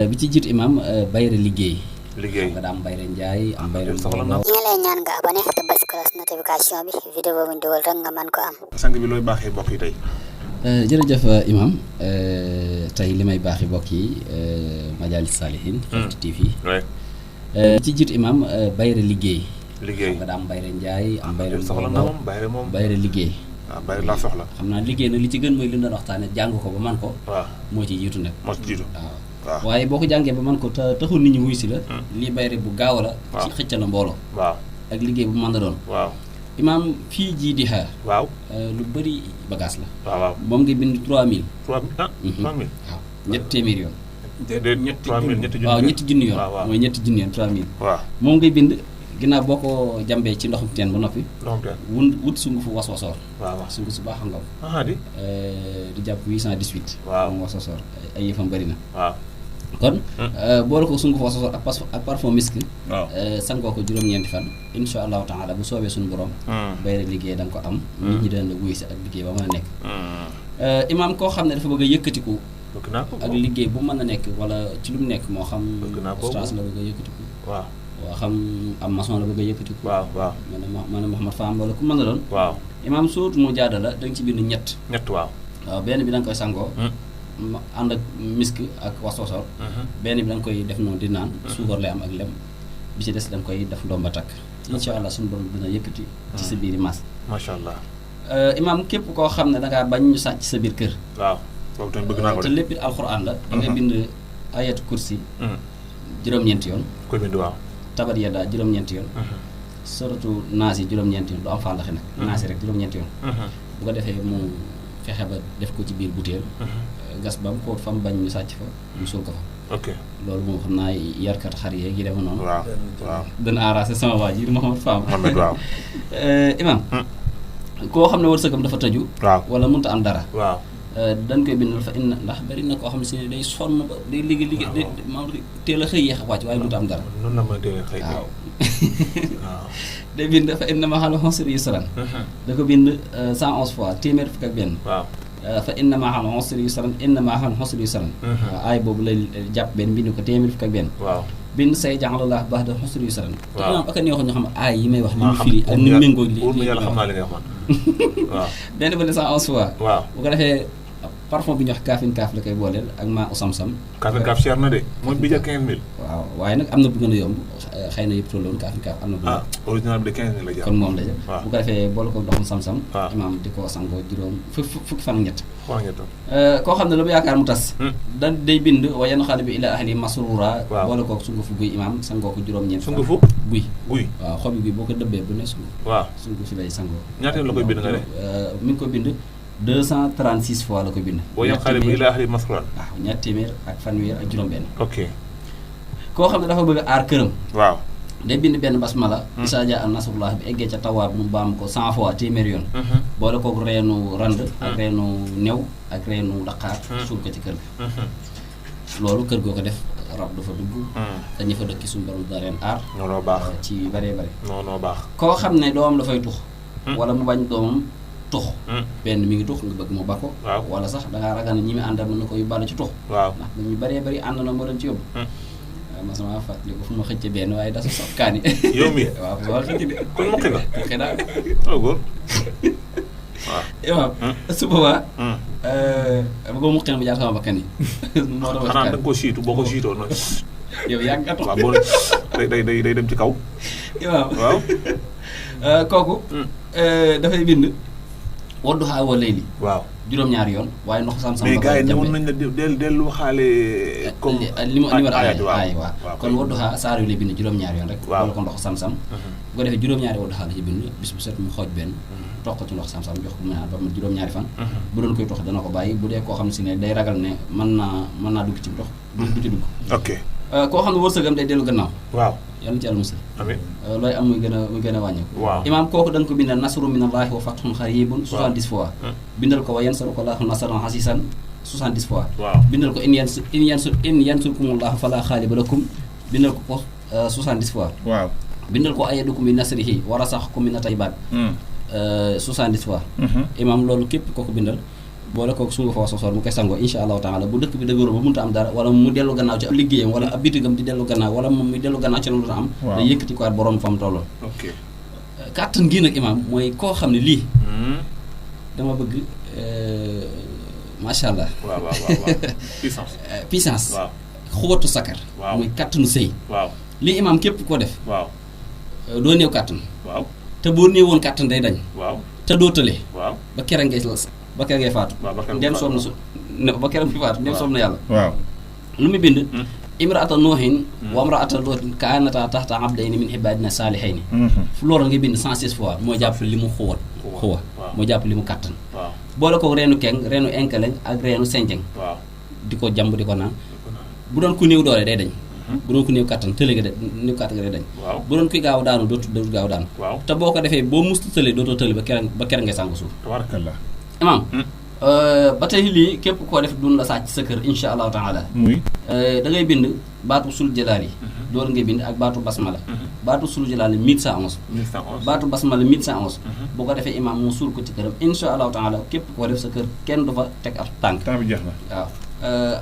bi ci jiitu imam bayre liggéey. liggéey nga daa am bayre njaay am bayre soxla na ñi ngi lay ñaan nga abonné te bës cloche notification bi vidéo bu ñu dugal rek nga mën ko am. sang bi looy baaxee mbokk yi tey. jërëjëf imam tey li may baaxi mbokk yi Majalis Salihin Fafty TV. bi ci jiitu imam bayre liggéey. liggéey nga daa am bayre njaay am bayre soxla na moom bayre liggéey. waaw bayre laa soxla. xam naa liggéey nag li ci gën mooy li ñu doon waxtaane jàng ko ba man ko. waaw moo ci jiitu nag. moo ci jiitu waaw. waaw waaye boo ko jàngee ba man ko taxul nit ñi wuy si la. lii bayre bu gaaw la. waaw ci xëccal la mbooloo. waaw ak liggéey bu mën a doon. waaw imaam fii jii di xaar. waaw lu bëri bagage la. waaw moom nga bind 3000. 3000 3000. waaw ñetti téeméer yoon. déedéet 3000 ñetti junni. waaw ñetti junni yoon. waaw waaw mooy ñetti junni yoon 3000. waaw moom ngay bind ginnaaw boo ko jàmbee ci ndoxum teen ba noppi. donc wut sungufu was-wasoor. waaw waaw sungu su baax nga ko. di di jàpp 818. waaw moom was-wasoor ay yëfam bëri na. waaw kon boole ko sungufu was-wasoor ak parfum misk. waaw sangoo ko juróom-ñeenti fan. incha allahu taala bu soobee suñu borom. bayre liggéey da nga ko am. nit ñi dana la wuy si ak liggéey ba mën a nekk. imaam koo xam ne dafa bëgg a yëkkatiku. bëgg naa ko ak liggéey bu mën a nekk wala ci lu mu nekk moo xam. bëgg naa ko ustaas la bëgg a yëkkatiku. waaw waa xam am maçon la bëgg a yëkkatiku. waaw waaw man Mouhamad Fam wala ku mën a doon. waaw imaam sóotu mu jaada la da nga ci bind ñett. ñett waaw. waaw benn bi da nga koy sangoo. ànd ak misk ak was-wasoor. benn bi da nga koy def noonu di naan. suukar lay am ak lem. bi ci des da nga koy def ndomba takk. incha allah suñu borom dina yëkkati. ci sa biir mas. macha allah. imaam képp koo xam ne da ngaa bañ ñu sàcc sa biir kër. waaw boobu tamit bëgg naa ko te lépp it alxuraan la. da ngay bind ayatu kursi. juróom-ñeenti yoon. koy bind waaw. tabat yadda juróom-ñeenti yoon. suratu naas yi juróom-ñeenti yoon du am fàllaxi nag. naas yi rek juróom-ñeenti yoon. bu ko defee mu fexe ba def ko ci biir butéel. gas ba mu xóot fa mu bañ ñu sàcc fa mu suul ko fa. ok loolu moom xam naa yarkat xar yeeg yi dema noonu. waaw waaw. dana arrangé sama waa ji Mouhamad Fam. Mohamed waaw. imam koo xam ne wërsëgam dafa tëju. waaw wala mënut a am dara. waaw. dañ koy bindal fa inna ndax bari na koo xam ne si ne day sonn ba day liggéey day maanaam teel a xëy yéex a wàcc waaye mënut a am dara. noonu la ma teel a xëy. waaw waaw. day bind fa inna ma'al usri yusran. da ko bind 111 fois téeméer fukk ak benn. waaw. fa inna ma'al usri yusran inna ma'al usri yusran. waaw aay boobu lay jàpp benn bind ko téeméer fukk ak benn. waaw. bind sayaj'alullaahu ba'da usri yusran. waaw te imaam ak a neexoon ñu xam aay yi may wax ni mu firi ak ni mu méngoo li wóor na yàlla xam naa li ngay wax man. waaw. benn ba ne 111 fois. waaw. bu ko defee parfum bi ñu wax kaafin kaaf la koy booleel ak maa u sam-sam. kaafin kaaf cher na de mooy bi jar 15000. waaw waaye nag am na bu gën a yomb xëy na yëpp tolloon kaafin kaaf am na bu original bi de 15000 la jar. kon moom la jël waaw. bu ko defee boole ko ndoxum sam-sam. waaw. imaam di ko sangoo juróom fukki fan ak ñett. xool nga tam. koo xam ne lu mu yaakaar mu tas. da day bind wa yanqalibu ilaa ahlihi masruura. waaw. boole koog sungufu guy imaam sangoo ko juróom-ñeent. sungufu guy. guy. waaw xobi guy boo ko dëbbee bu ne sunguf waaw. sunguf si lay sangoo. ñaata yoon la koy bind nga ne. mi ngi ko bind 236 fois la ko bind. boo yanqalibu ilaa ahlihi masruuran. waaw ñaar téeméer ak fanweer ak juróom-benn. ok. koo xam ne dafa bëgg a aar këram. waaw. day bind benn basmala. isaa jaa nasrullah bi eggee ca tawaat mu baam ko 100 fois téeméer yoon. boole kook reenu rand. ak reenu new ak reenu daqaar. suul ko ci kër gi. loolu kër goo ko def rab dafa dugg. te ñi fa dëkki suñu borom da leen aar. noonoo baax. ci bëree bëri. noonoo baax. koo xam ne doomam dafay tux. wala mu bañ doomam tux. benn mi ngi tux nga bëgg mu ba ko. waaw. wala sax da ngaa ragal ne ñi muy àndal mën na ko yóbbaale ci tux. waaw. ndax ñu bëree bëri ànd na moo leen ci yóbbu. ma sama fàttali ko fu ma xëcc benn waaye dafa sof kaani. yow mi waaw bu ma xëcc de. kon mokki nga. xëy na oh góor. waaw. imaam su boobaa. bu ko muqee bu jaar sama bakkan yi. moo tax xanaa da nga ko siitu boo ko siitoo noonu. yow yàgg nga tox. waaw boo day dem ci kaw. imaam waaw. kooku. dafay bind. wadduhaa wa layli. waaw. juróom-ñaari yoon waaye ndox sam-sam. mais gars yi ne woon nañ la dellu waxaale. comme li ma ayat aay waaw. waaw kon wadduhaa saar yu lay bind juróom-ñaari yoon rek. waaw boole ko ndox sam-sam. bu ko defee juróom-ñaari wadduhaa la ci bind bis bu set mu xooj benn. tox ko ci ndox sam-sam jox ko mu naan ba mu juróom-ñaari fan. bu doon koy tox dana ko bàyyi bu dee koo xam si ne day ragal ne mën naa dugg ci ndox. du ci dugg. ok. koo xam ne wërsëgam day dellu gannaaw. waaw. yàlla na ci yàlla musal. amiin. looy am muy gën a wàññeeku. waaw. imaam kooku da nga ko bindal nasru minallaahi wa fathun xariibun 70 fois. bindal ko wa yansurullaahu nasran asiisan 70 fois. waaw. bindal ko in yansurkumullaahu falaa xaaliba lakum bindal ko 70 fois. waaw. bindal ko ayyadukum bi nasrihi wa razaqakum mina tayyibaat 70 fois. imaam loolu képp koo ko bindal boole koog sungu fa sosoor mu koy sangoo insha allahu taala bu dëkk bi dëgëru ba mënta am dara wala mu dellu gannaaw ci liggéeyam wala ab bitigam di dellu gannaaw wala moom muy dellu gannaaw ci lu am day yëkkati ko at borom fa mu tolloon kàttan gi nag imaam mooy koo xam ne lii dama bëgg macha allah waaw puissance xuwatu sakar muy kàttanu sëy lii imaam képp koo def doo néew kàttan te boo néewoon kàttan day dañ te doo tële ba kera ngay faatu ndem soob na ba kera ngay faatu ndem soob na yàlla lu mu bind imraata noohin wa imraata lootin kaanataa taxta abdayni min ibaadina saalihayni fu loolu nga bind 106 fois moo jàpp li mu xuwa moo jàpp li mu kàttan boole ko reenu keng reenu enkeleng ak reenu senjeng di ko jàmb di ko naan bu doon ku néew doole day dañ bu doon ku néew kàttan tële nga de néew kàttan nga day dañ bu doon kuy gaaw daanu dootu gaaw daanu te boo ko defee boo musta tële dootoo tële ba kera ngay sàngu suuf tabarakallah imaam ba tey lii képp koo def dun la sàcc sa kër insha allahu taala da ngay bind baatu sul jalaal yi door ngay bind ak baatu basmala baatu sul jalaal yi 1111 baatu basmala 1111 boo ko defee imaam mu suul ko ci këram insha allahu taala képp koo def sa kër kenn du fa teg ab tànk temps bi jeex na waaw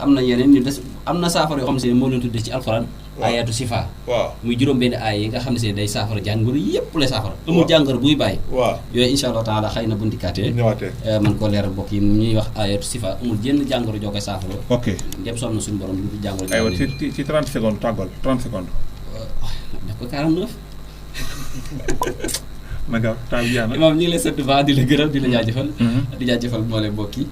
am na yeneen ñu des am na saafara yoo xam ne moo leen tuddee ci alxuraan ayatu sifa muy juróom-benn aay yi nga xam ne day saafara jàngoro yépp lay saafara amul jàngoro buy bàyyi yooyu insha allahu taala xëy na bu ndikkaatee man koo leeral bokk yi ñuy wax ayatu sifa amul jenn jàngoro joo koy saafara ndem soob na suñu borom lu jàngoro aywa ci 30 secondes tàggal 30 secondes def ko 49 naka temps bi jeex na imaam ñu ngi lay sant baax di la gërëm di la jaajëfal di jaajëfal mboolem mbokk yi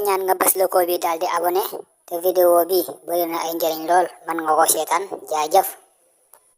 ñaan nga bës logo bi daal di abonné te vidéo bi bëri na ay njëriñ lool man nga ko seetaan jaajëf